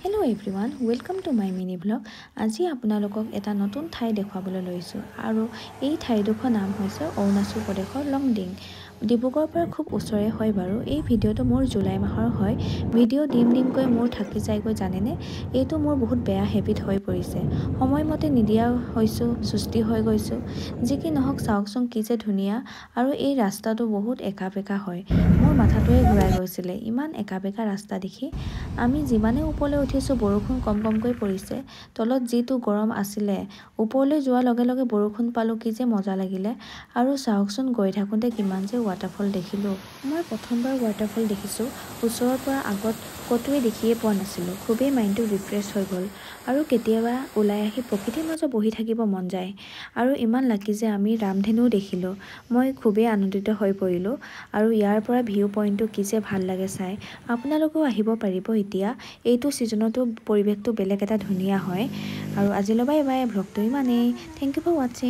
Hello everyone, welcome to my mini vlog. আজি আপোনালোকক এটা নতুন ঠাই দেখুৱাবলৈ লৈছোঁ আৰু এই ঠাইডোখৰ নাম হৈছে অৰুণাচল প্ৰদেশৰ লংডিং। ডিব্ৰুগড়ৰ পৰা খুব ওচৰে হয় বাৰু। এই ভিডিঅ'টো মোৰ জুলাই মাহৰ হয়। ভিডিঅ' দিম দিমকৈ মোৰ থাকি যায়গৈ জানেনে? এইটো মোৰ বহুত বেয়া হেবিট হৈ পৰিছে। সময়মতে নিদিয়া হৈছোঁ, সুস্তি হৈ গৈছোঁ। যি কি নহওক, চাওকচোন কি যে ধুনীয়া। আৰু এই ৰাস্তাটো বহুত একা বেঁকা হয়। মোৰ মাথাটোৱে ঘূৰাই গৈছিলে ইমান একা বেঁকা ৰাস্তা দেখি। আমি যিমানে ওপৰলৈ উঠিছোঁ, বৰষুণ কম কমকৈ পৰিছে। তলত যিটো গৰম আছিলে, ওপৰলৈ যোৱাৰ লগে লগে বৰষুণ পালোঁ, কি যে মজা লাগিলে। আৰু চাওকচোন, গৈ থাকোঁতে কিমান যে ৱাটাৰফল দেখিলোঁ। মই প্ৰথমবাৰ ৱাটাৰফল দেখিছোঁ ওচৰৰ পৰা, আগত ক'তোৱে দেখিয়ে পোৱা নাছিলোঁ। খুবেই মাইণ্ডটো ৰিফ্ৰেছ হৈ গ'ল আৰু কেতিয়াবা ওলাই আহি প্ৰকৃতিৰ মাজত বহি থাকিব মন যায়। আৰু ইমান লাকি যে আমি ৰামধেনুও দেখিলোঁ। মই খুবেই আনন্দিত হৈ পৰিলোঁ। আৰু ইয়াৰ পৰা ভিউ পইণ্টটো কি যে ভাল লাগে চাই। আপোনালোকেও আহিব পাৰিব। এতিয়া এইটো ছিজনতো পৰিৱেশটো বেলেগ এটা ধুনীয়া হয়। আৰু আজিলৈ বাই বাই, ভ্লগটো ইমানেই। Thank you for watching.